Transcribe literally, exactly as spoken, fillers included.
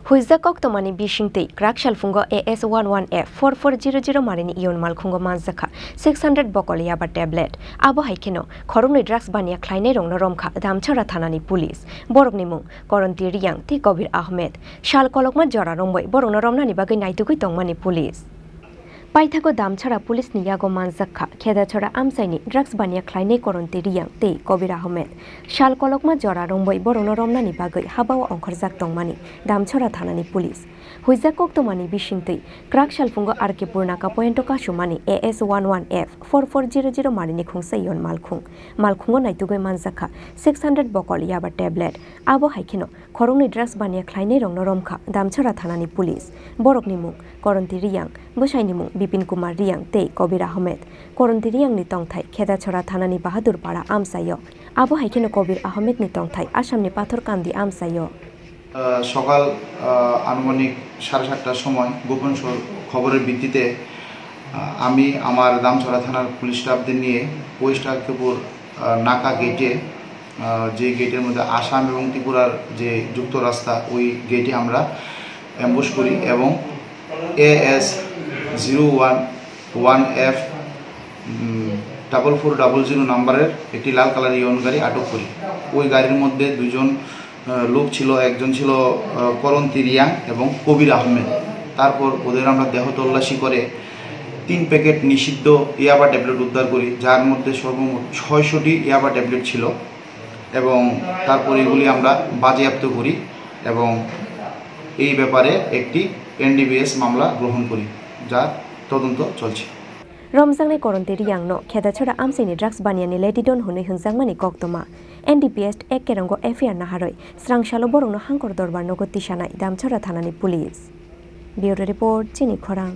Huijak koktomani bisingtwi kwrak salphungo A S one one F four four zero zero marini iyon malkhungo manjakha six hundred bokol yaba tablet. Abo hai kheno khoroknwi drugs baniya khlainairokno romkha Damchara thanani police. Borokni mung Koronti Riyang tei Kobir Ahmed. Sal kolokma jora romwi borokno romnani bagwi naitugwi tongmani police. Paithago Damchara police ni yago manjak kha Khedachora amchaini drugs baniya khlainai Koronti Riyang tei Kobir Ahmed. Sal kolokma jora romwi borokno romnani bagwi habao ongkhorjak tongmani Damchara thanani police. Huijak koktomani bisingtwi kwrak salphungo R K Pur naka pointo kasumani A S one one F four four zero zero marini khungsa iyon malkhung. Malkhungo naitugwi manjak kha six hundred bokol yaba tablet. Abo hai kheno khoroknwi drugs baniya khlainairokno romkha Damchara thanani police. Borokni mung Koronti Riyang, bwsaini mung Bipin Kumar Riyang tei Kobir Ahmed. Koronti Riyangni tongthai Khedachora thanani Bahadur Para amchaio. Abo hai kheno Kobir Ahmedni tongthai Assamni Pathor Kandi amchaio. আহ, সকাল, আহ, আনুমানিক সাড়ে সাতটার সময় গোপন স-, খবরের ভিত্তিতে, আহ, আমি আমার দামছড়া থানার পুলিশ স্টাফদের নিয়ে ওয়েস্ট আরকেপুর, আহ, নাকা গেটে, আহ, যে গেটের মধ্যে আসাম এবং ত্রিপুরার যে যুক্ত রাস্তা, ওই গেটে আমরা অ্যাম্বুশ করি এবং A S zero one one F, um, double four double zero নাম্বারের একটি লাল কালার ইয়ন গাড়ি আটক করি। ওই গাড়ির মধ্যে দুজন, আহ, লোক ছিল, একজন ছিল, আহ, করণ তিরিয়াং এবং কবির আহমেদ। তারপর ওদের আমরা দেহ তল্লাশি করে তিন প্যাকেট নিষিদ্ধ ইয়াবা ট্যাবলেট উদ্ধার করি, যার মধ্যে সর্বমোট ছয়শোটি ইয়াবা ট্যাবলেট ছিল এবং তারপর এগুলি আমরা বাজেয়াপ্ত করি এবং এই ব্যাপারে একটি এন ডি পি এস মামলা গ্রহণ করি, যার তদন্ত চলছে। Romjaknai Koronti Riyangno Khedachora amchaini drugs baniyani Ledidon hwnwi hwnjakmani koktwma. N D P S ek kerongo F I R naharwi srangsalo borokno Hangkor Dorbar nogo tisanai Damchara thanani police. Bureau Report, Chini Khorang.